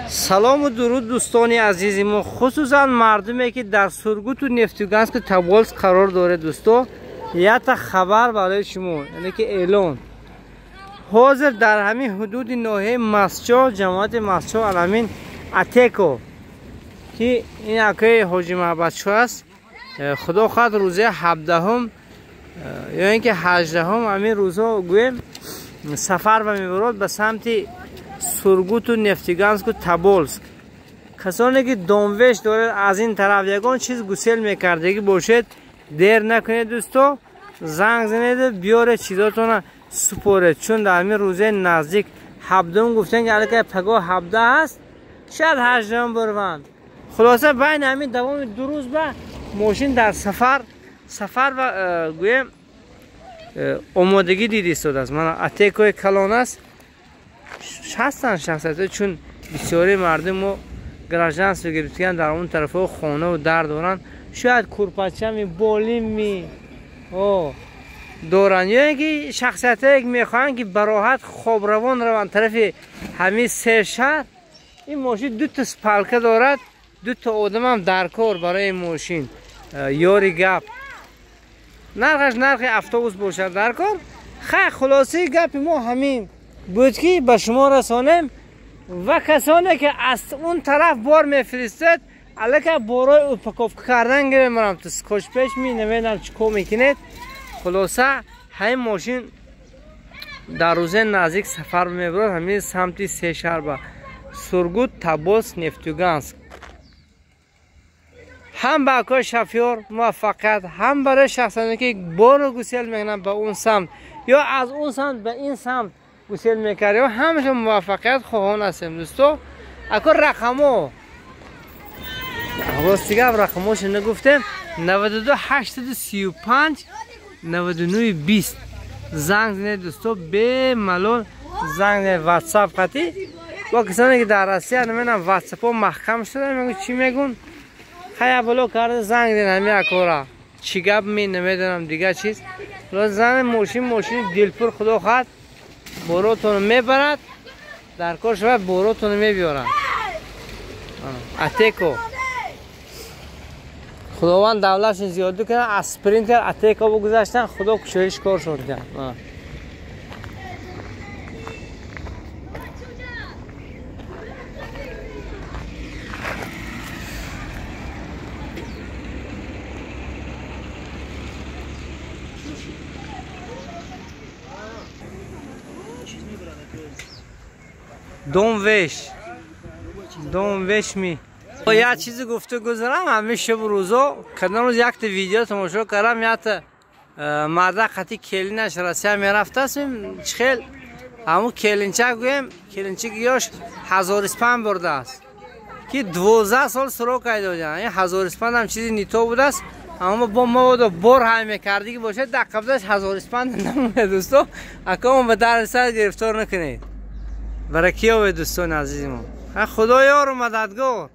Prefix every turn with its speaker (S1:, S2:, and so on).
S1: Салому дуруд, дӯстони азизи мо, хусусан мардуме ки дар Сургуту Нефтюганску Тоболск қарор доред. Дӯсто, якта хабар барои шумо, яъне ки эълон. Ҳозир дар ҳамин ҳудуди ноҳияи Масчо, ҷамоати Масчо, аламин Атеко, ки ин акаи Ҳоҷи Маҳбадшоҳ аст, худо хоҳад, рӯзи 17-ум ё ин ки 18-ум, ҳамин рӯзҳо гӯем, сафар ба мебарод ба самти Сургуту Нефтиганску Тоболск. Касоне ки домвеш доред, аз ин тараф ягон чиз гусел мекардагӣ бошед, дер накунед, дӯсто, занг занеду биёред, чизотона супоред, чун дар ҳамин рӯзаи наздик, 17-ум гуфтан ки аллакай пагоҳ 17 аст, шояд 18-ум бурванд. Хулоса, байни ҳамин давоми 2 рӯз ба мошин дар сафар ва гӯем омодагӣ дида истодааст. Мана Атекои калон аст, ҳастанд шахсиятҳо, чун бисёри мардум мо гражданство гирифтаган, дар он тарафҳо хонаву дар доранд, шояд курпачами болими доранд, ё ин ки шахсиятҳое мехоҳанд ки бароҳат хобравон раванд тарафи ҳамин се шаҳр. Ин мошин дута спалка дорад, дута одамам дар кор барои ин мошин. Ёри гап, нархаш нархи автобус бошад дар кор. Хай, хулосаи гапи мо ҳамин буд ки ба шумо расонем ва касоне ки аз он тараф бор мефиристед, аллакай борои упаковка кардан гирем, марам ту скотчпеш ми намедонам чӣ кор мекунед. Хулоса, ҳамин мошин дар рӯзаи наздик сафар мебарад ҳамин самти се шаҳр ба Сургут, Тоболск, Нефтюганск. Ҳам ба акои шофёр муваффақият, ҳам барои шахсоне ки борро гусел мекунанд ба он самт ё аз он самт ба ин самт гусел мекард, ё ҳамашон муваффақият хоҳон ҳастем, дӯсто. Ако рақамо, рости гап, рақамошо нагуфтем: 92 835 99 20. Занг занед, дӯсто, бемалол занг занед, ватсап қатӣ. Бо касоне ки дар Россия, намедонам, ватсапҳо маҳкам шуда, мегӯ чӣ мегӯн, хая боло карда занг занед ҳамин акора, чӣ гап ми намедонам дигар чиз. Зан мошин, мошини дилпур, худо хоҳад, боротонро мебарад, дар кор шавад, боротонро мебиёрад. Атеко, худованд давлатшон зиёда кунад, аз Спринтер Атеко бигузаштан, худо кушоиш кор шуд. Дом веш ми. Як чизе гуфта гузарам, ҳамин шабу рӯзо, кадом рӯз якта видео тамошо кардам, якта марда қати келинаш Россия мерафтааст, чихел ҳамун келинчак, гӯем, келинчак ёш ҳазориспанд бурдааст, ки 12 сол срок доданд. Ин ҳазориспандам чизи нито будааст, аммо бо маводо бор ҳай мекардиги бошад, дар қабдаш ҳазориспанд намонад. Дӯсто, акамо ба дарди сар гирифтор накунед. Баракиёве, дӯстони азизи мо, худо ёру мададгор.